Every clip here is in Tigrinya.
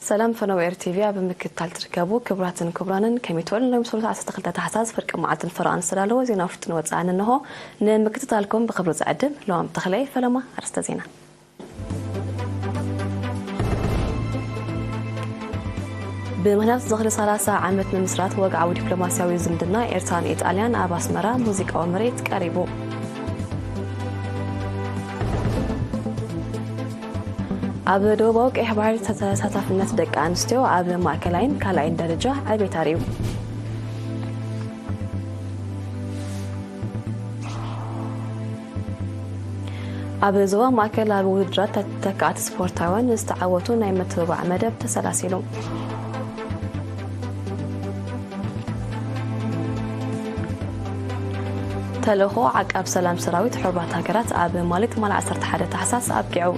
ሰላም ፈነው ኤር ቲቪ ኣብ ምክትታል ትርከቡ ክቡራትን ክቡራንን፣ ከመይ ትውዕሉ? ሎም ሰሉስ ዓሰርተ ክልተ ታሕሳስ ፍርቂ መዓልትን ፈረቓን ዝተዳለወ ዜና ውሽጥን ወጻእን እንሆ። ንምክትታልኩም ብኽብሪ ዝዕድም ለዋም ተኽለይ። ፈለማ ኣርእስተ ዜና። ብምኽንያት ዝኽሪ ሰላሳ ዓመት ምምስራት ወግዓዊ ዲፕሎማስያዊ ዝምድና ኤርትራን ኢጣልያን ኣብ ኣስመራ ሙዚቃዊ ምርኢት ቀሪቡ። ኣብ ደቡባዊ ቀይሕ ባሕሪ ተሳታፍነት ደቂ ኣንስትዮ ኣብ ማእከላይን ካልኣይን ደረጃ ዕቤት ኣርእዩ። ኣብ ዞባ ማእከል ኣብ ውድድራት ተተካእቲ ስፖርታውያን ዝተዓወቱ ናይ ምትብባዕ መደብ ተሰላሲሉ። ተልእኾ ዓቃብ ሰላም ሰራዊት ሕቡራት ሃገራት ኣብ ማሊ ትማሊ ዓሰርተ ሓደ ታሕሳስ ኣብቂዑ።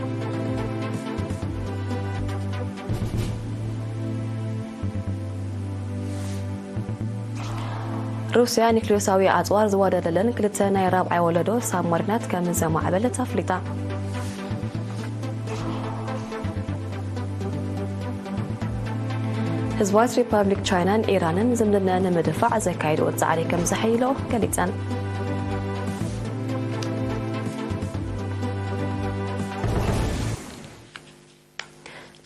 ሩስያ ኒክሌሳዊ ኣጽዋር ዝዋደደለን ክልተ ናይ ራብዓይ ወለዶ ሳብማሪናት ከም ዘማዕበለት ኣፍሊጣ። ህዝባዊት ሪፓብሊክ ቻይናን ኢራንን ዝምድነአን ንምድፋዕ ዘካይድኦ ጻዕሪ ከም ዘሐይልኦ ገሊጸን።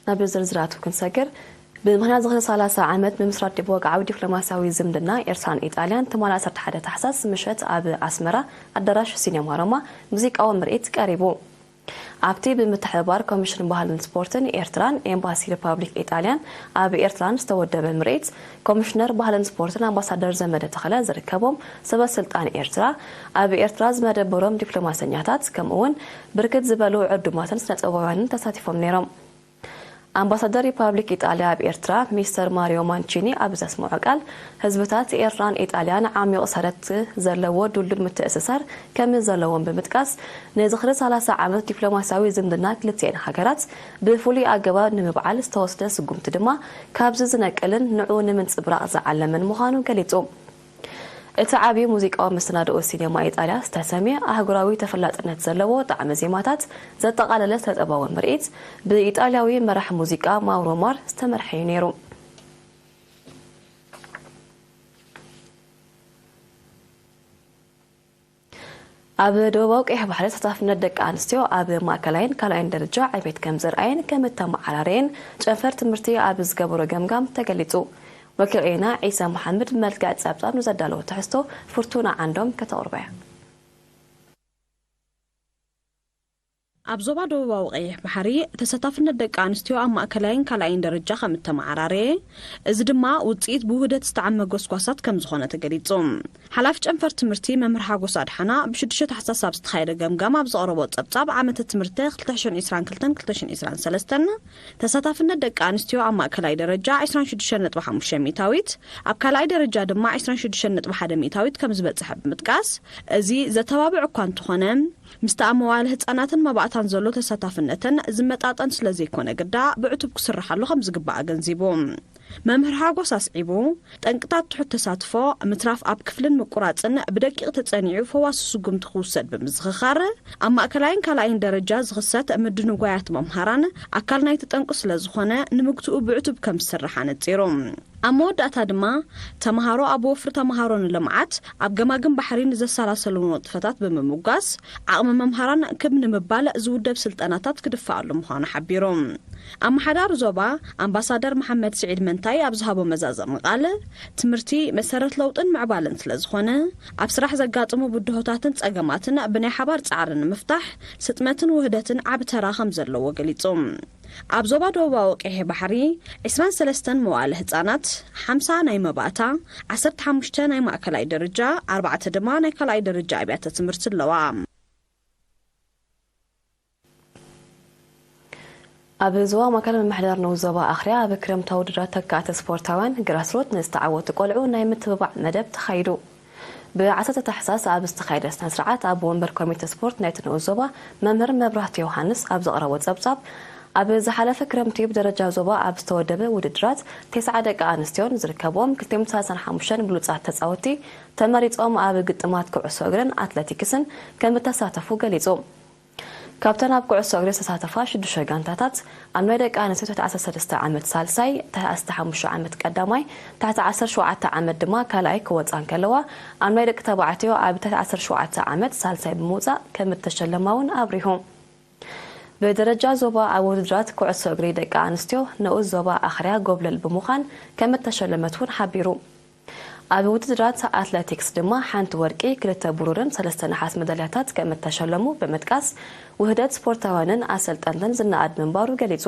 ናብ ዝርዝራቱ ክንሰግር፣ ብምኽንያት ዝኽሪ ሰላሳ ዓመት ምምስራት ዲፕ-፣ ወግዓዊ ዲፕሎማስያዊ ዝምድና ኤርትራን ኢጣልያን ትማሊ ዓሰርተ ሓደ ታሕሳስ ምሸት ኣብ ኣስመራ ኣዳራሽ ሲኔማ ሮማ ሙዚቃዊ ምርኢት ቀሪቡ። ኣብቲ ብምትሕብባር ኮሚሽን ባህልን ስፖርትን ኤርትራን ኤምባሲ ሪፓብሊክ ኢጣልያን ኣብ ኤርትራን ዝተወደበ ምርኢት፣ ኮሚሽነር ባህልን ስፖርትን ኣምባሳደር ዘመደ ተኽለ ዝርከቦም ሰበ ስልጣን ኤርትራ፣ ኣብ ኤርትራ ዝመደበሮም ዲፕሎማሰኛታት፣ ከምኡ እውን ብርክት ዝበሉ ዕዱማትን ስነ-ጥበባውያንን ተሳቲፎም ነይሮም። ኣምባሳደር ሪፓብሊክ ኢጣልያ ኣብ ኤርትራ ሚስተር ማሪዮ ማንቺኒ ኣብ ዘስምዖ ቃል፣ ህዝብታት ኤርትራን ኢጣልያን ዓሚቕ ሰረት ዘለዎ ድልዱል ምትእስሳር ከም ዘለዎም ብምጥቃስ፣ ንዝኽሪ ሰላሳ ዓመት ዲፕሎማስያዊ ዝምድና ክልቲኤን ሃገራት ብፍሉይ ኣገባብ ንምብዓል ዝተወስደ ስጉምቲ ድማ ካብዚ ዝነቅልን ንዕኡ ንምንጽብራቕ ዝዓለመን ምዃኑ ገሊጹ። እቲ ዓቢ ሙዚቃዊ መሰናድኦ ሲኔማ ኢጣልያ ዝተሰምየ ኣህጉራዊ ተፈላጥነት ዘለዎ ጣዕመ ዜማታት ዘጠቓለለ ስነ-ጥበባዊ ምርኢት ብኢጣልያዊ መራሕ ሙዚቃ ማውሮ ማር ዝተመርሐ እዩ ነይሩ። ኣብ ደቡባዊ ቀይሕ ባሕሪ ተሳታፍነት ደቂ ኣንስትዮ ኣብ ማእከላይን ካልኣይን ደረጃ ዕቤት ከም ዘርኣየን ከም እተመዓራረየን ጨንፈር ትምህርቲ ኣብ ዝገበሮ ገምጋም ተገሊጹ። ወኪል ዜና ዒሳ መሓመድ መልክዕ ጸብጻብ ንዘዳለወ ትሕዝቶ ፍርቱና ዓንዶም ከተቕርቦ እያ። ኣብ ዞባ ደቡባዊ ቀይሕ ባሕሪ ተሳታፍነት ደቂ ኣንስትዮ ኣብ ማእከላይን ካልኣይን ደረጃ ከም እተመዓራረየ፣ እዚ ድማ ውጽኢት ብውህደት ዝተዓመ ጎስጓሳት ከም ዝኾነ ተገሊጹ። ሓላፊ ጨንፈር ትምህርቲ መምህር ሓጎስ ኣድሓና ብሽዱሽተ ታሕሳስ ኣብ ዝተኻየደ ገምጋም ኣብ ዘቕረቦ ጸብጻብ ዓመተ ትምህርቲ ክልተ ሽሕን ዕስራን ክልተን ክልተ ሽሕን ዕስራን ሰለስተን ተሳታፍነት ደቂ ኣንስትዮ ኣብ ማእከላይ ደረጃ ዕስራን ሽዱሽተን ነጥቢ ሓሙሽተ ሚእታዊት፣ ኣብ ካልኣይ ደረጃ ድማ ዕስራን ሽዱሽተን ነጥቢ ሓደ ሚእታዊት ከም ዝበጽሐ ብምጥቃስ፣ እዚ ዘተባብዕ እኳ እንተኾነ፣ ምስቲ ኣብ መዋእለ ህጻናትን መባእታን ዘሎ ተሳታፍነተን ዝመጣጠን ስለ ዘይኮነ ግዳ ብዕቱብ ክስርሓሉ ከም ዝግባእ ኣገንዚቡ። መምህር ሓጎስ ኣስዒቡ፣ ጠንቅታት ትሑት ተሳትፎ ምትራፍ ኣብ ክፍልን ምቁራጽን ብደቂቕ ተጸኒዑ ፈዋሲ ስጉምቲ ክውሰድ ብምዝኽኻር፣ ኣብ ማእከላይን ካልኣይን ደረጃ ዝኽሰት ምድንጓያት መምሃራን ኣካል ናይቲ ጠንቂ ስለ ዝኾነ ንምግትኡ ብዕቱብ ከም ዝስራሕ ኣነጺሩ። ኣብ መወዳእታ ድማ፣ ተምሃሮ ኣብ ወፍሪ ተምሃሮ ንልምዓት ኣብ ገማግም ባሕሪ ንዘሰላሰሉ ንጥፈታት ብምምጓስ፣ ዓቕሚ መምሃራን ክብ ንምባል ዝውደብ ስልጠናታት ክድፈኣሉ ምዃኑ ሓቢሩ። ኣመሓዳሪ ዞባ ኣምባሳደር መሓመድ ስዒድ መንታይ ኣብ ዝሃቦ መዛዘሚ ቃል፣ ትምህርቲ መሰረት ለውጥን ምዕባለን ስለ ዝኾነ፣ ኣብ ስራሕ ዘጋጥሙ ብድሆታትን ጸገማትን ብናይ ሓባር ጻዕሪ ንምፍታሕ ስጥመትን ውህደትን ዓቢ ተራ ከም ዘለዎ ገሊጹ። ኣብ ዞባ ደቡባዊ ቀይሕ ባሕሪ ዕስራን ሰለስተን መዋእለ ህጻናት፣ ሓምሳ ናይ መባእታ፣ ዓሰርተ ሓሙሽተ ናይ ማእከላይ ደረጃ፣ ኣርባዕተ ድማ ናይ ካልኣይ ደረጃ ኣብያተ ትምህርቲ ኣለዋ። ኣብ ዞባ ማእከል ምምሕዳር ንኡስ ዞባ ኣኽርያ ኣብ ክረምታዊ ውድድራት ተካእቲ ስፖርታውያን ግራስሮት ንዝተዓወቱ ቆልዑ ናይ ምትብባዕ መደብ ተኻይዱ። ብዓሰርተ ታሕሳስ ኣብ ዝተኻየደ ስነ ስርዓት ኣቦ ወንበር ኮሚተ ስፖርት ናይቲ ንኡስ ዞባ መምህር መብራህቱ ዮሃንስ ኣብ ዘቕረቦ ጸብጻብ፣ ኣብ ዝሓለፈ ክረምቲ ብደረጃ ዞባ ኣብ ዝተወደበ ውድድራት ተስዓ ደቂ ኣንስትዮን ዝርከብዎም ክልተ ሚእትን ሰላሳን ሓሙሽተን ብሉጻት ተጻወትቲ ተመሪጾም ኣብ ግጥማት ኩዕሶ እግርን ኣትለቲክስን ከም እተሳተፉ ገሊጹ። ካብተን ኣብ ኩዕሶ እግሪ ዝተሳተፋ ሽዱሽተ ጋንታታት፣ ኣብ ናይ ደቂ ኣንስትዮ ትሕቲ ዓሰርተ ሰለስተ ዓመት ሳልሳይ፣ ትሕቲ ዓሰርተ ሓሙሽተ ዓመት ቀዳማይ፣ ትሕቲ ዓሰርተ ሸውዓተ ዓመት ድማ ካልኣይ ክወጻ እንከለዋ፣ ኣብ ናይ ደቂ ተባዕትዮ ኣብ ትሕቲ ዓሰርተ ሸውዓተ ዓመት ሳልሳይ ብምውጻእ ከም እተሸለማ እውን ኣብሪሁ። ብደረጃ ዞባ ኣብ ውድድራት ኩዕሶ እግሪ ደቂ ኣንስትዮ ንኡስ ዞባ ኣኽርያ ጎብለል ብምዃን ከም እተሸለመት እውን ሓቢሩ። ኣብ ውድድራት ኣትለቲክስ ድማ ሓንቲ ወርቂ፣ ክልተ ብሩርን ሰለስተ ነሓስ መዳልያታት ከም እተሸለሙ ብምጥቃስ፣ ውህደት ስፖርታውያንን ኣሰልጠንትን ዝነኣድ ምንባሩ ገሊጹ።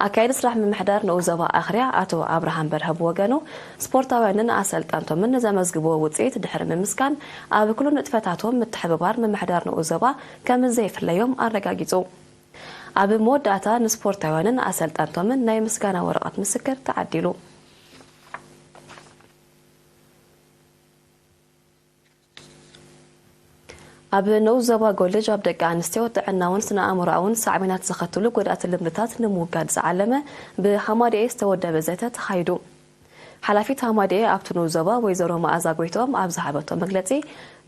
ኣካያዲ ስራሕ ምምሕዳር ንኡስ ዞባ ኣኽርያ ኣቶ ኣብርሃም በርሀ ብወገኑ፣ ስፖርታውያንን ኣሰልጠንቶምን ንዘመዝግብዎ ውጽኢት ድሕሪ ምምስጋን፣ ኣብ ኩሉ ንጥፈታቶም ምትሕብባር ምምሕዳር ንኡስ ዞባ ከም ዘይፍለዮም ኣረጋጊጹ። ኣብ መወዳእታ ንስፖርታውያንን ኣሰልጠንቶምን ናይ ምስጋና ወረቐት ምስክር ተዓዲሉ። ኣብ ንኡስ ዞባ ጎልጅ ኣብ ደቂ ኣንስትዮ ጥዕናውን ስነ ኣእምሮኣውን ሳዕቤናት ዘኸትሉ ጎዳእቲ ልምድታት ንምውጋድ ዝዓለመ ብሃማድኤ ዝተወደበ ዘተ ተኻይዱ። ሓላፊት ሃማድኤ ኣብቲ ንኡስ ዞባ ወይዘሮ መኣዛ ጎይትኦም ኣብ ዝሃበቶ መግለጺ፣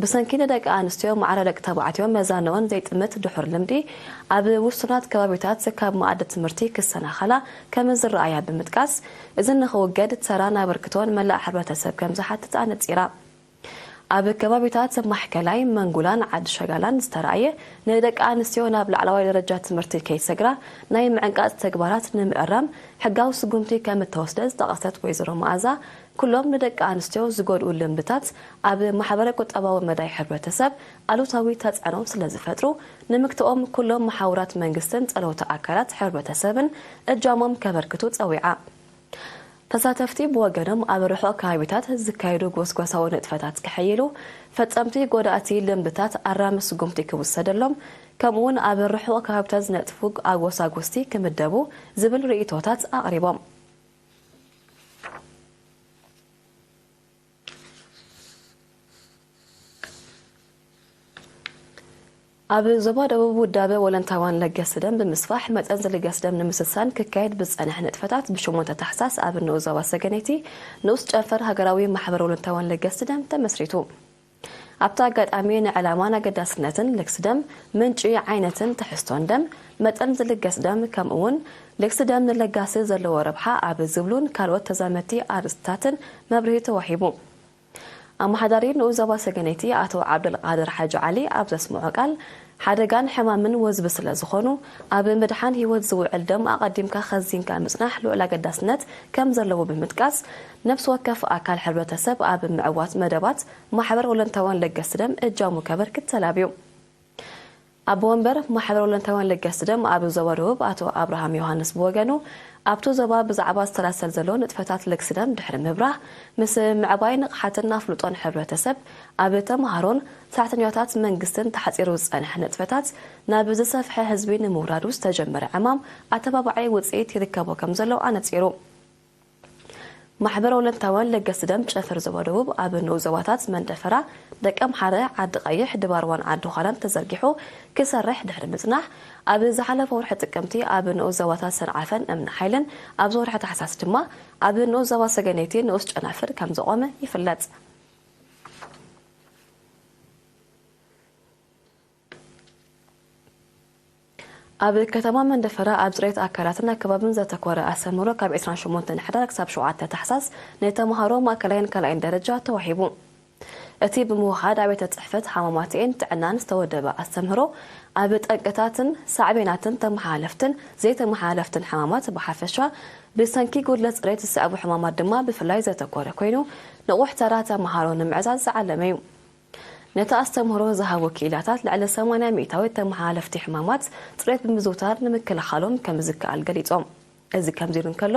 ብሰንኪ ንደቂ ኣንስትዮ ማዕረ ደቂ ተባዕትዮ መዛንኦን ዘይጥምት ድሑር ልምዲ፣ ኣብ ውሱናት ከባቢታት ካብ መኣዲ ትምህርቲ ክሰናኸላ ከም ዝረኣያ ብምጥቃስ፣ እዚ ንኽውገድ ተራን ኣበርክቶን መላእ ሕብረተሰብ ከም ዝሓትት ኣነጺራ። ኣብ ከባቢታት ማሕከላይ፣ መንጉላን ዓዲ ሸጋላን ዝተራእየ ንደቂ ኣንስትዮ ናብ ላዕለዋይ ደረጃ ትምህርቲ ከይሰግራ ናይ ምዕንቃጽ ተግባራት ንምእራም ሕጋዊ ስጉምቲ ከም እተወስደ ዝጠቐሰት ወይዘሮ መኣዛ፣ ኩሎም ንደቂ ኣንስትዮ ዝጎድኡ ልምድታት ኣብ ማሕበረ ቁጠባዊ መዳይ ሕብረተሰብ ኣሉታዊ ተጽዕኖ ስለ ዝፈጥሩ፣ ንምግትኦም ኩሎም መሓውራት መንግስትን ጸለውቲ ኣካላት ሕብረተሰብን እጃሞም ከበርክቱ ጸዊዓ። ተሳተፍቲ ብወገኖም ኣብ ርሑቕ ከባቢታት ዝካየዱ ጎስጓሳዊ ንጥፈታት ክሕይሉ፣ ፈጸምቲ ጎዳእቲ ልምድታት ኣራሚ ስጉምቲ ክውሰደሎም፣ ከምኡውን ኣብ ርሑቕ ከባቢታት ዝነጥፉ ኣጎሳጉስቲ ክምደቡ ዝብል ርእይቶታት ኣቕሪቦም። ኣብ ዞባ ደቡብ ውዳበ ወለንታዋን ለገስ ደም ብምስፋሕ መጠን ዝልገስ ደም ንምስሳን ክካየድ ብዝጸንሐ ንጥፈታት ብሽሞንተ ታሕሳስ ኣብ ንኡስ ዞባ ሰገነይቲ ንኡስ ጨንፈር ሃገራዊ ማሕበር ወለንታዋን ለገስ ደም ተመስሪቱ። ኣብቲ ኣጋጣሚ ንዕላማን ኣገዳስነትን ልግሲ ደም፣ ምንጪ፣ ዓይነትን ትሕዝቶን ደም፣ መጠን ዝልገስ ደም ከምኡውን ልግሲ ደም ንለጋሲ ዘለዎ ረብሓ ኣብ ዝብሉን ካልኦት ተዛመድቲ ኣርእስትታትን መብርሂ ተዋሂቡ። ኣመሓዳሪ ንኡስ ዞባ ሰገነይቲ ኣቶ ዓብደልቃድር ሓጂ ዓሊ ኣብ ዘስምዖ ቃል፣ ሓደጋን ሕማምን ወዝቢ ስለ ዝኾኑ፣ ኣብ ምድሓን ህይወት ዝውዕል ደም ኣቐዲምካ ከዚንካ ምጽናሕ ልዑል ኣገዳስነት ከም ዘለዎ ብምጥቃስ፣ ነፍሲ ወከፍ ኣካል ሕብረተሰብ ኣብ ምዕዋት መደባት ማሕበር ወለንታውያን ለገስቲ ደም እጃሙ ከበርክት ተላብዩ። ኣቦ ወንበር ማሕበር ወለንታውያን ለገስቲ ደም ኣብ ዞባ ደቡብ ኣቶ ኣብርሃም ዮሃንስ ብወገኑ፣ ኣብቲ ዞባ ብዛዕባ ዝተራሰል ዘሎ ንጥፈታት ለግሲ ደም ድሕሪ ምብራህ፣ ምስ ምዕባይ ንቕሓትን ኣፍልጦን ሕብረተሰብ፣ ኣብ ተምሃሮን ሰራሕተኛታት መንግስትን ተሓጺሩ ዝጸንሐ ንጥፈታት ናብ ዝሰፍሐ ህዝቢ ንምውራዱ ዝተጀመረ ዕማም ኣተባባዒ ውጽኢት ይርከቦ ከም ዘሎ ኣነጺሩ። ማሕበር ወለንታውያን ለገስቲ ደም ጨንፈር ዞባ ደቡብ ኣብ ንኡስ ዞባታት መንደፈራ፣ ደቀምሓረ፣ ዓዲ ቀይሕ፣ ድባርዋን ዓዲ ዃላን ተዘርጊሑ ክሰርሕ ድሕሪ ምጽናሕ፣ ኣብ ዝሓለፈ ወርሒ ጥቅምቲ ኣብ ንኡስ ዞባታት ሰንዓፈን እምኒ ሓይልን ኣብዚ ወርሒ ታሕሳስ ድማ ኣብ ንኡስ ዞባ ሰገነይቲ ንኡስ ጨናፍር ከም ዘቖመ ይፍለጥ። ኣብ ከተማ መንደፈራ ኣብ ጽሬት ኣካላትን ኣከባብን ዘተኮረ ኣስተምህሮ ካብ ዕስራን ሸሞንተን ሕዳር ክሳብ ሸውዓተ ታሕሳስ ንተምሃሮ ማእከላይን ካልኣይን ደረጃ ተዋሂቡ። እቲ ብምውሃድ ኣብ ቤተ ጽሕፈት ሃማማትኤን ጥዕናን ዝተወደበ ኣስተምህሮ፣ ኣብ ጠንቅታትን ሳዕቤናትን ተመሓላለፍትን ዘይተመሓላለፍትን ሕማማት ብሓፈሻ፣ ብሰንኪ ጉድለት ጽሬት ዝስዕቡ ሕማማት ድማ ብፍላይ ዘተኮረ ኮይኑ፣ ንቑሕ ተራ ተምሃሮ ንምዕዛዝ ዝዓለመ እዩ። ነቲ ኣስተምህሮ ዝሃቡ ክኢላታት፣ ልዕሊ ሰማንያ ሚእታዊት ተመሓላለፍቲ ሕማማት ጽሬት ብምዝውታር ንምክልኻሎም ከም ዝከኣል ገሊጾም። እዚ ከምዚ ኢሉ እንከሎ፣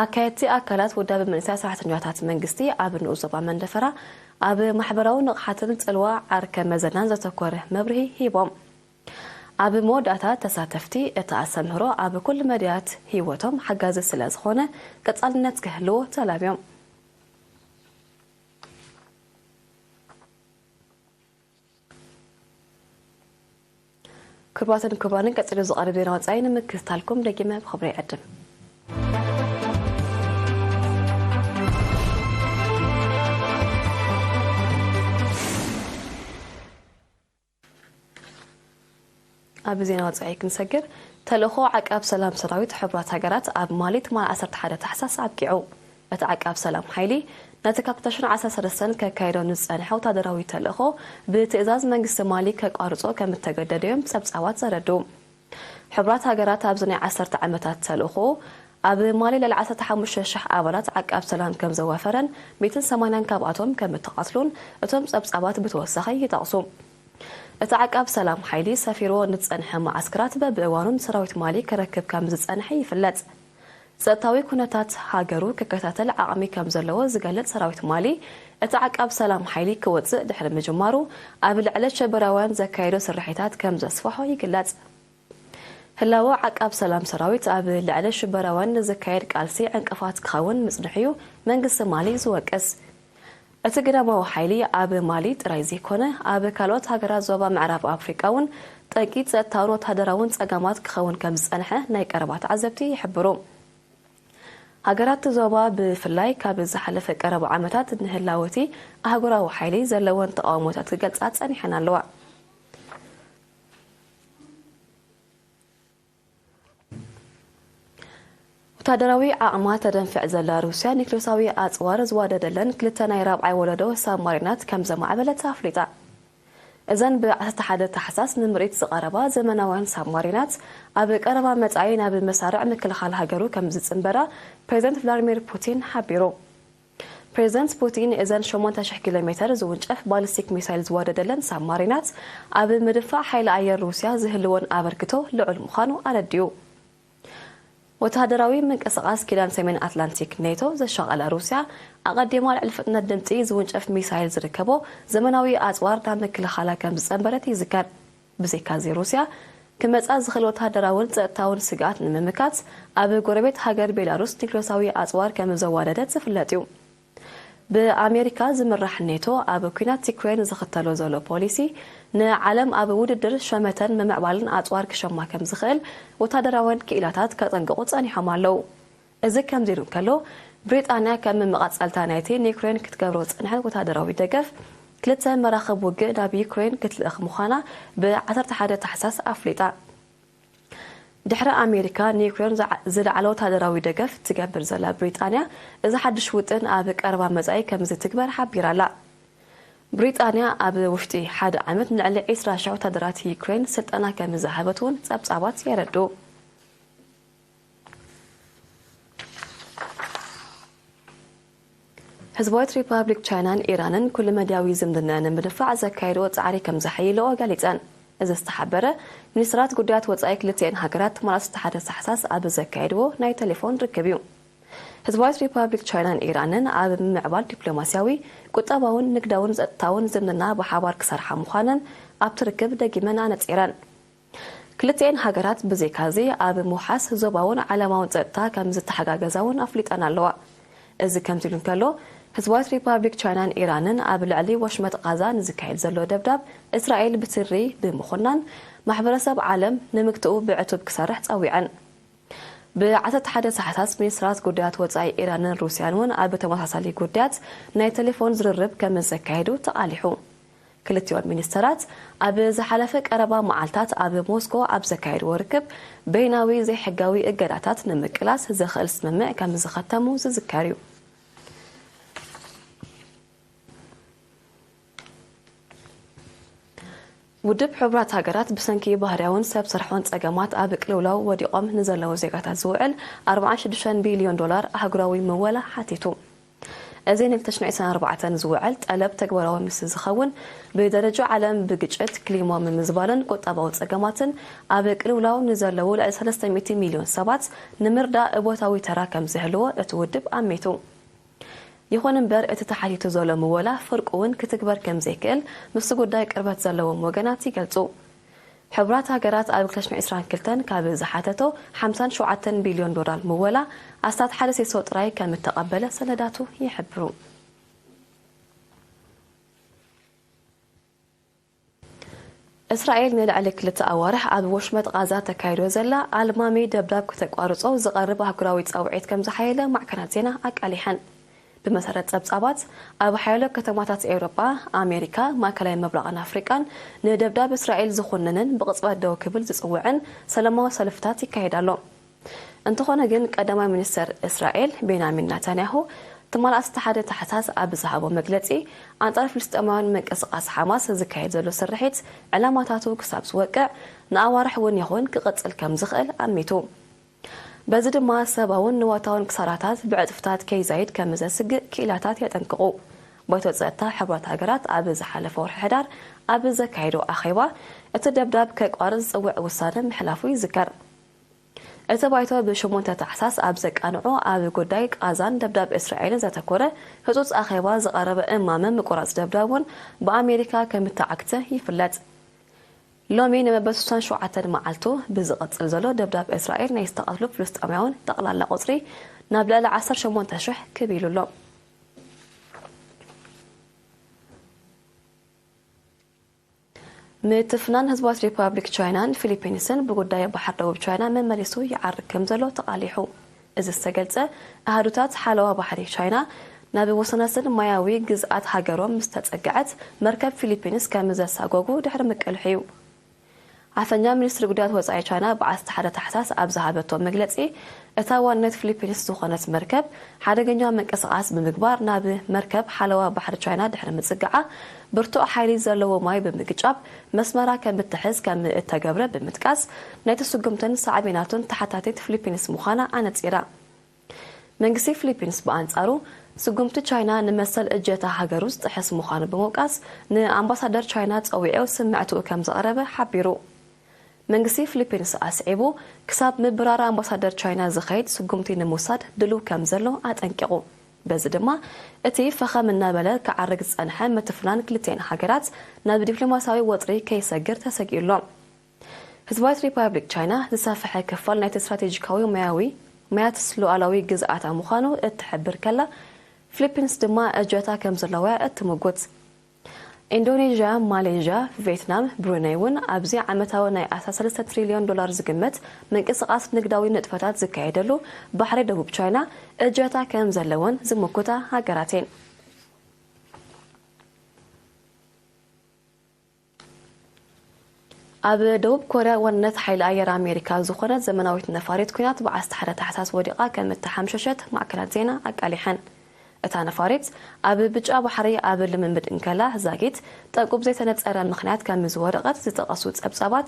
ኣካየድቲ ኣካላት ውዳበ መንእሰያት ሰራሕተኛታት መንግስቲ ኣብ ንኡስ ዞባ መንደፈራ ኣብ ማሕበራዊ ንቕሓትን ጽልዋ ዓርከ መዘናን ዘተኮረ መብርሂ ሂቦም። ኣብ መወዳእታ ተሳተፍቲ፣ እቲ ኣስተምህሮ ኣብ ኩሉ መዳያት ህይወቶም ሓጋዚ ስለ ዝኾነ ቀጻልነት ክህልዎ ተላብዮም። ክቡራትን ክቡራንን፣ ቀጺሉ ዝቐርብ ዜና ወጻኢ ንምክትታልኩም ደጊመ ብኽብሪ ይዕድም። ኣብ ዜና ወጻኢ ክንሰግር፣ ተልእኾ ዓቃብ ሰላም ሰራዊት ሕቡራት ሃገራት ኣብ ማሊ ትማሊ ዓሰርተ ሓደ ታሕሳስ ኣብቂዑ። እቲ ዓቃብ ሰላም ሓይሊ ነቲ ካብ ክልተ ሽሕን ዓሰርተ ሰለስተን ከካይዶ ንዝጸንሐ ወታደራዊ ተልእኾ ብትእዛዝ መንግስቲ ማሊ ከቋርጾ ከም እተገደደ እዮም ጸብጻባት ዘረድኡ። ሕቡራት ሃገራት ኣብዚ ናይ ዓሰርተ ዓመታት ተልእኾ ኣብ ማሊ ልዕሊ ዓሰርተ ሓሙሽተ ሽሕ ኣባላት ዓቃብ ሰላም ከም ዘዋፈረን ሚእትን ሰማንያን ካብኣቶም ከም እተቐትሉን እቶም ጸብጻባት ብተወሳኺ ይጠቕሱ። እቲ ዓቃብ ሰላም ሓይሊ ሰፊርዎ ንዝጸንሐ መዓስከራት በብእዋኑ ንሰራዊት ማሊ ክረክብ ከም ዝጸንሐ ይፍለጥ። ጸጥታዊ ኩነታት ሃገሩ ክከታተል ዓቕሚ ከም ዘለዎ ዝገልጽ ሰራዊት ማሊ፣ እቲ ዓቃብ ሰላም ሓይሊ ክወጽእ ድሕሪ ምጅማሩ፣ ኣብ ልዕሊ ሽበራውያን ዘካየዶ ስርሒታት ከም ዘስፍሖ ይግለጽ። ህላወ ዓቃብ ሰላም ሰራዊት ኣብ ልዕሊ ሽበራውያን ንዝካየድ ቃልሲ ዕንቅፋት ክኸውን ምጽንሑ እዩ መንግስቲ ማሊ ዝወቅስ። እቲ ግዳማዊ ሓይሊ ኣብ ማሊ ጥራይ ዘይኮነ፣ ኣብ ካልኦት ሃገራት ዞባ ምዕራብ ኣፍሪቃ እውን ጠንቂ ጸጥታውን ወተሃደራውን ጸገማት ክኸውን ከም ዝጸንሐ ናይ ቀረባ ተዓዘብቲ ይሕብሩ። ሃገራት ዞባ ብፍላይ ካብ ዝሓለፈ ቀረባ ዓመታት ንህላወ እቲ ኣህጉራዊ ሓይሊ ዘለወን ተቓውሞታት ክገልጻ ጸኒሐን ኣለዋ። ወታደራዊ ዓቕማ ተደንፍዕ ዘላ ሩስያ ኒክሌሳዊ ኣጽዋር ዝዋደደለን ክልተ ናይ ራብዓይ ወለዶ ሳብማሪናት ከም ዘማዕበለት ኣፍሊጣ። እዘን ብ ዓሰርተ ሓደ ታሕሳስ ንምርኢት ዝቐረባ ዘመናውያን ሳብማሪናት ኣብ ቀረባ መጻኢ ናብ መሳርዕ ምክልኻል ሃገሩ ከም ዝጽንበራ ፕሬዚደንት ቭላድሚር ፑቲን ሓቢሩ። ፕሬዚደንት ፑቲን እዘን ሸሞንተ ሽሕ ኪሎ ሜተር ዝውንጨፍ ባሊስቲክ ሚሳይል ዝዋደደለን ሳብማሪናት ኣብ ምድፋእ ሓይሊ ኣየር ሩስያ ዝህልወን ኣበርክቶ ልዑል ምዃኑ ኣረዲኡ። ወተሃደራዊ ምንቅስቓስ ኪዳን ሰሜን ኣትላንቲክ ኔቶ ዘሻቐላ ሩስያ፣ ኣቐዲማ ልዕሊ ፍጥነት ድምጺ ዝውንጨፍ ሚሳይል ዝርከቦ ዘመናዊ ኣጽዋር ናብ ምክልኻላ ከም ዝጸንበረት ይዝከር። ብዘይካዚ ሩስያ፣ ክመጻ ዝኽእል ወተሃደራውን ጸጥታውን ስግኣት ንምምካት፣ ኣብ ጎረቤት ሃገር ቤላሩስ ኒክሌሳዊ ኣጽዋር ከም ዘዋደደት ዝፍለጥ እዩ። ብኣሜሪካ ዝምራሕ ኔቶ ኣብ ኲናት ዩክሬን ዝኽተሎ ዘሎ ፖሊሲ ንዓለም ኣብ ውድድር ሸመተን ምምዕባልን ኣጽዋር ክሸማ ከም ዝኽእል ወታደራውያን ክኢላታት ከጠንቅቑ ጸኒሖም ኣለዉ። እዚ ከምዚ ኢሉ እንከሎ፣ ብሪጣንያ ከም መቐጸልታ ናይቲ ንዩክሬን ክትገብሮ ዝጸንሐት ወታደራዊ ደገፍ ክልተ መራኽብ ውግእ ናብ ዩክሬን ክትልእኽ ምዃና ብ ዓሰርተ ሓደ ታሕሳስ ኣፍሊጣ። ድሕሪ ኣሜሪካ ንዩክሬን ዝዓ-፣ ዝለዓለ ወታደራዊ ደገፍ ትገብር ዘላ ብሪጣንያ፣ እዚ ሓድሽ ውጥን ኣብ ቀረባ መጻኢ ከም ዝትግበር ሓቢራ ኣላ። ብሪጣንያ ኣብ ውሽጢ ሓደ ዓመት ንልዕሊ ዕስራ ሽሕ ወታደራት ዩክሬን ስልጠና ከም ዝሃበት እውን ጸብጻባት የረድኡ። ህዝባዊት ሪፓብሊክ ቻይናን ኢራንን ኩሉ መዳያዊ ዝምድና ንምድፋዕ ዘካየድኦ ጻዕሪ ከም ዘሐይልኦ ገሊጸን። እዚ ዝተሓበረ፣ ሚኒስትራት ጉዳያት ወጻኢ ክልቲኤን ሃገራት ትማሊ ዓሰርተ ሓደ ታሕሳስ ኣብ ዘካየድዎ ናይ ቴሌፎን ርክብ እዩ። ህዝባዊት ሪፓብሊክ ቻይናን ኢራንን ኣብ ምምዕባል ዲፕሎማስያዊ፣ ቁጠባውን ንግዳውን ጸጥታውን ዝምድና ብሓባር ክሰርሓ ምዃነን ኣብቲ ርክብ ደጊመን ኣነጺረን። ክልቲኤን ሃገራት ብዘይካዚ ኣብ ምውሓስ ዞባውን ዓለማውን ጸጥታ ከም ዝተሓጋገዛ እውን ኣፍሊጠን ኣለዋ። እዚ ከምዚ ኢሉ እንከሎ፣ ህዝባዊት ሪፓብሊክ ቻይናን ኢራንን ኣብ ልዕሊ ወሽመጥ ቃዛ ንዝካየድ ዘሎ ደብዳብ እስራኤል ብትሪ ብምኹናን ማሕበረሰብ ዓለም ንምግትኡ ብዕቱብ ክሰርሕ ጸዊዐን። ብ ዓሰርተ ሓደ ሰዓታት ሚኒስትራት ጉዳያት ወጻኢ ኢራንን ሩስያን እውን ኣብ ተመሳሳሊ ጉዳያት ናይ ቴሌፎን ዝርርብ ከም ዘካየዱ ተቓሊሑ። ክልቲኦን ሚኒስተራት ኣብ ዝሓለፈ ቀረባ መዓልታት ኣብ ሞስኮ ኣብ ዘካየድዎ ርክብ፣ በይናዊ ዘይሕጋዊ እገዳታት ንምቅላስ ዘኽእል ስምምዕ ከም ዝኸተሙ ዝዝከር እዩ። ውድብ ሕቡራት ሃገራት ብሰንኪ ባህርያውን ሰብ ሰርሖን ጸገማት ኣብ ቅልውላው ወዲቖም ንዘለዉ ዜጋታት ዝውዕል ኣርባዓን ሽዱሽተን ቢልዮን ዶላር ኣህጉራዊ ምወላ ሓቲቱ። እዚ ንክልተ ሽሕን ዕስራን ኣርባዕተን ዝውዕል ጠለብ ተግባራዊ ምስ ዝኸውን፣ ብደረጃ ዓለም ብግጭት፣ ክሊማ ምምዝባልን ቁጠባዊ ጸገማትን ኣብ ቅልውላው ንዘለዉ ልዕሊ ሰለስተ ሚእቲ ሚልዮን ሰባት ንምርዳእ እቦታዊ ተራ ከም ዝህልዎ እቲ ውድብ ኣሚቱ። ይኹን እምበር፣ እቲ ተሓቲቱ ዘሎ ምወላ ፍርቁ እውን ክትግበር ከም ዘይክእል ምስቲ ጉዳይ ቅርበት ዘለዎም ወገናት ይገልጹ። ሕቡራት ሃገራት ኣብ ክልተ ሽሕን ዕስራን ክልተን ካብ ዝሓተቶ ሓምሳን ሸውዓተን ቢልዮን ዶላር ምወላ ኣስታት ሓደ ሴሶ ጥራይ ከም እተቐበለ ሰነዳቱ ይሕብሩ። እስራኤል ንልዕሊ ክልተ ኣዋርሕ ኣብ ወሽመጥ ቓዛ ተካይዶ ዘላ ኣልማሚ ደብዳብ ክተቋርጾ ዝቐርብ ኣህጉራዊ ጻውዒት ከም ዝሓየለ ማዕከናት ዜና ኣቃሊሐን። ብመሰረት ጸብጻባት፣ ኣብ ሓያሎ ከተማታት ኤውሮጳ፣ ኣሜሪካ፣ ማእከላይ ምብራቕን ኣፍሪቃን ንደብዳብ እስራኤል ዝኹንንን ብቕጽበት ደው ክብል ዝጽውዕን ሰላማዊ ሰልፍታት ይካየድ ኣሎ። እንተኾነ ግን፣ ቀዳማይ ሚኒስተር እስራኤል ቤንያሚን ናታንያሁ ትማል ዓሰርተ ሓደ ታሕሳስ ኣብ ዝሃቦ መግለጺ፣ ኣንጻር ፍልስጤማውያን ምንቅስቓስ ሓማስ ዝካየድ ዘሎ ስርሒት ዕላማታቱ ክሳብ ዝወቅዕ፣ ንኣዋርሕ እውን ይኹን ክቕጽል ከም ዝኽእል ኣሚቱ። በዚ ድማ ሰብኣውን ንዋታውን ክሳራታት ብዕጽፍታት ከይዛይድ ከም ዘስግእ ክኢላታት የጠንቅቑ። ባይቶ ጸጥታ ሕቡራት ሃገራት ኣብ ዝሓለፈ ወርሒ ሕዳር ኣብ ዘካየዶ ኣኼባ፣ እቲ ደብዳብ ከቋርጽ ዝጽውዕ ውሳነ ምሕላፉ ይዝከር። እቲ ባይቶ ብሽሞንተ ታሕሳስ ኣብ ዘቃንዖ ኣብ ጉዳይ ቃዛን ደብዳብ እስራኤልን ዘተኮረ ህጹጽ ኣኼባ ዝቐረበ እማመ ምቁራጽ ደብዳብ እውን ብኣሜሪካ ከም እተዓግተ ይፍለጥ። ሎሚ ንመበል ሱሳን ሸውዓተን መዓልቱ ብዝቐጽል ዘሎ ደብዳብ እስራኤል ናይ ዝተቐትሉ ፍልስጤማውያን ጠቕላላ ቁጽሪ ናብ ልዕሊ ዓሰርተ ሸሞንተ ሽሕ ክብ ኢሉ ኣሎ። ምትፍናን ህዝባዊት ሪፓብሊክ ቻይናን ፊሊፒንስን ብጉዳይ ባሕሪ ደቡብ ቻይና መመሊሱ ይዓርግ ከም ዘሎ ተቓሊሑ። እዚ ዝተገልጸ፣ ኣሃዱታት ሓለዋ ባሕሪ ቻይና ናብ ወሰናስን ማያዊ ግዝኣት ሃገሮም ምስ ተጸግዐት መርከብ ፊሊፒንስ ከም ዘሳጎጉ ድሕሪ ምቅልሑ እዩ። ኣፈኛ ሚኒስትሪ ጉዳያት ወጻኢ ቻይና ብዓሰርተ ሓደ ታሕሳስ ኣብ ዝሃበቶ መግለጺ፣ እታ ዋንነት ፊሊፒንስ ዝኾነት መርከብ ሓደገኛ ምንቅስቓስ ብምግባር ናብ መርከብ ሓለዋ ባሕሪ ቻይና ድሕሪ ምጽግዓ፣ ብርቱዕ ሓይሊ ዘለዎ ማይ ብምግጫብ መስመራ ከም እትሕዝ ከም እተገብረ ብምጥቃስ፣ ናይቲ ስጉምትን ሳዕቤናቱን ተሓታቲት ፊሊፒንስ ምዃና ኣነጺራ። መንግስቲ ፊሊፒንስ ብኣንጻሩ፣ ስጉምቲ ቻይና ንመሰል እጀታ ሃገሩ ዝጥሕስ ምዃኑ ብምውቃስ፣ ንኣምባሳደር ቻይና ጸዊዑ ስምዕትኡ ከም ዘቕረበ ሓቢሩ። መንግስቲ ፊሊፒንስ ኣስዒቡ፣ ክሳብ ምብራር ኣምባሳደር ቻይና ዝኸይድ ስጉምቲ ንምውሳድ ድሉው ከም ዘሎ ኣጠንቂቑ። በዚ ድማ፣ እቲ ፈኸም እናበለ ክዓርግ ዝጸንሐ ምትፍናን ክልቲኤን ሃገራት ናብ ዲፕሎማስያዊ ወጥሪ ከይሰግር ተሰጊኡ ኣሎ። ህዝባዊት ሪፓብሊክ ቻይና ዝሰፍሐ ክፋል ናይቲ ስትራቴጂካዊ ማያዊ ማያትስ ሉዓላዊ ግዝኣታ ምዃኑ እትሕብር ከላ፣ ፊሊፒንስ ድማ እጀታ ከም ዘለዋ እትምጉት። ኢንዶኔዥያ፣ ማሌዥያ፣ ቬትናም፣ ብሩነይ እውን ኣብዚ ዓመታዊ ናይ ኣስራ ሰለስተ ትሪልዮን ዶላር ዝግመት ምንቅስቓስ ንግዳዊ ንጥፈታት ዝካየደሉ ባሕሪ ደቡብ ቻይና እጀታ ከም ዘለወን ዝምጉታ ሃገራት እየን። ኣብ ደቡብ ኮርያ ዋንነት ሓይሊ ኣየር ኣሜሪካ ዝኾነት ዘመናዊት ነፋሪት ኲናት ብዓሰርተ ሓደ ታሕሳስ ወዲቓ ከም እተሓምሸሸት ማዕከናት ዜና ኣቃሊሐን። እታ ነፋሪት ኣብ ብጫ ባሕሪ ኣብ ልምምድ እንከላ ዛጊት ጠንቁ ብዘይተነጸረ ምኽንያት ከም ዝወደቐት ዝጠቐሱ ጸብጻባት፣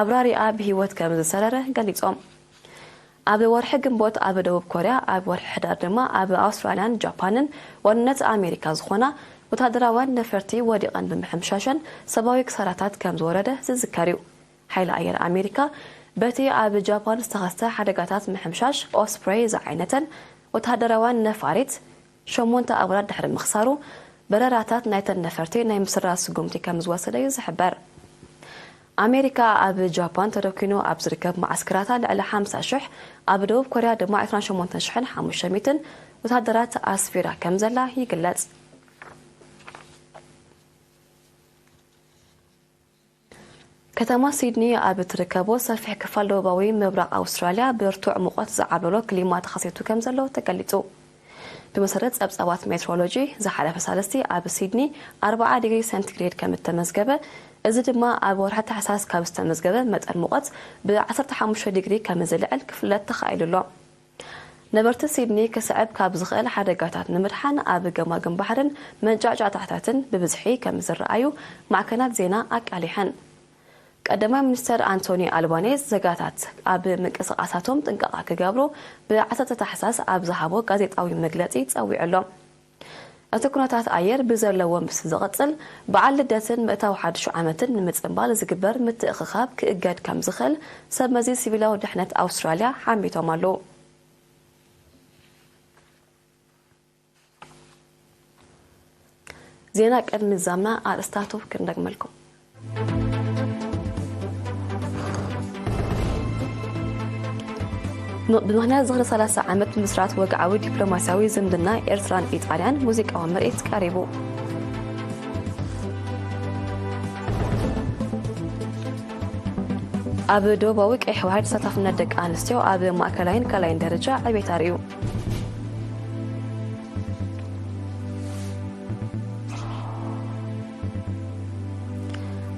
ኣብራሪኣ ብህይወት ከም ዝሰረረ ገሊጾም። ኣብ ወርሒ ግንቦት ኣብ ደቡብ ኮርያ፣ ኣብ ወርሒ ሕዳር ድማ ኣብ ኣውስትራልያን ጃፓንን ዋንነት ኣሜሪካ ዝኾና ወታደራውያን ነፈርቲ ወዲቐን ብምሕምሻሸን ሰብኣዊ ክሳራታት ከም ዝወረደ ዝዝከር እዩ። ሓይሊ ኣየር ኣሜሪካ በቲ ኣብ ጃፓን ዝተኸስተ ሓደጋታት ምሕምሻሽ ኦስፕሬይ ዝዓይነተን ወታደራውያን ነፋሪት ሸሞንተ ኣባላት ድሕሪ ምኽሳሩ፣ በረራታት ናይተን ነፈርቲ ናይ ምስራዝ ስጉምቲ ከም ዝወሰደ እዩ ዝሕበር። ኣሜሪካ ኣብ ጃፓን ተደኲኑ ኣብ ዝርከብ መዓስከራታ ልዕሊ ሓምሳ ሽሕ፣ ኣብ ደቡብ ኮርያ ድማ ዕስራን ሸሞንተን ሽሕን ሓሙሽተ ሚእትን ወታደራት ኣስፊራ ከም ዘላ ይግለጽ። ከተማ ሲድኒ ኣብ እትርከቦ ሰፊሕ ክፋል ደቡባዊ ምብራቕ ኣውስትራልያ ብርቱዕ ሙቐት ዝዓብለሎ ክሊማ ተኸሲቱ ከም ዘሎ ተገሊጹ። ብመሰረት ጸብጻባት ሜትሮሎጂ፣ ዝሓለፈ ሳልስቲ ኣብ ሲድኒ ኣርብዓ ዲግሪ ሴንቲግሬድ ከም እተመዝገበ፣ እዚ ድማ ኣብ ወርሒ ታሕሳስ ካብ ዝተመዝገበ መጠን ሙቐት ብ ዓሰርተ ሓሙሽተ ዲግሪ ከም ዝልዕል ክፍለጥ ተኻኢሉ ኣሎ። ነበርቲ ሲድኒ ክስዕብ ካብ ዝኽእል ሓደጋታት ንምድሓን ኣብ ገማግም ባሕርን መንጫዕጫዕታታትን ብብዝሒ ከም ዝረኣዩ ማዕከናት ዜና ኣቃሊሐን። ቀዳማይ ሚኒስተር ኣንቶኒ ኣልባኔዝ ዜጋታት ኣብ ምንቅስቓሳቶም ጥንቃቐ ክገብሩ ብ ዓሰርተ ታሕሳስ ኣብ ዝሃቦ ጋዜጣዊ መግለጺ ጸዊዑ ኣሎ። እቲ ኩነታት ኣየር ብዘለዎ ምስ ዝቕጽል፣ በዓል ልደትን ምእታው ሓድሽ ዓመትን ንምጽንባል ዝግበር ምትእኽኻብ ክእገድ ከም ዝኽእል ሰብ መዚ ሲቪላዊ ድሕነት ኣውስትራልያ ሓሚቶም ኣለዉ። ዜና ቅድሚ ዛምና ኣርእስታቱ ክንደግመልኩም። ም-፣ ብምኽንያት ዝኽሪ ሰላሳ ዓመት ምስራት ወግዓዊ ዲፕሎማስያዊ ዝምድና ኤርትራን ኢጣልያን ሙዚቃዊ ምርኢት ቀሪቡ። ኣብ ደቡባዊ ቀይሕ ባሕሪ ተሳታፍነት ደቂ ኣንስትዮ ኣብ ማእከላይን ካልኣይን ደረጃ ዕቤት ኣርእዩ።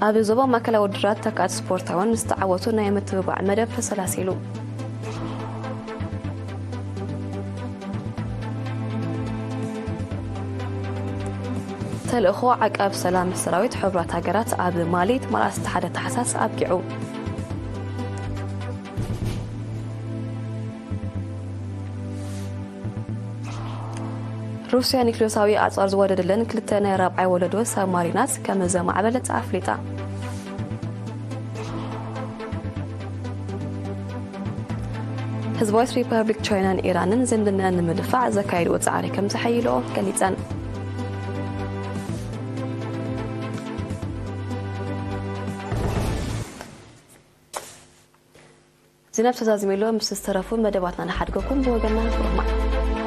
ኣብ ዞባ ማእከላዊ ውድድራት ተካእቲ ስፖርታውያን ዝተዓወቱ ናይ ምትብባዕ መደብ ተሰላሲሉ። ተልእኾ ዓቃብ ሰላም ሰራዊት ሕቡራት ሃገራት ኣብ ማሊ ትማል ዓሰርተ ሓደ ታሕሳስ ኣብቂዑ። ሩስያ ኒክሌሳዊ ኣጽዋር ዝወደደለን ክልተ ናይ ራብዓይ ወለዶ ሳብማሪናት ከም ዘማዕበለት ኣፍሊጣ። ህዝባዊት ሪፐብሊክ ቻይናን ኢራንን ዝምድናን ንምድፋዕ ዘካየድዎ ጻዕሪ ከም ዘሐይልኦ ገሊጸን። ዜና ተዛዚመ ኣሎ። ምስ ዝተረፉ መደባትና ንሓድገኩም። ብወገንና ብሩህ መዓልቲ።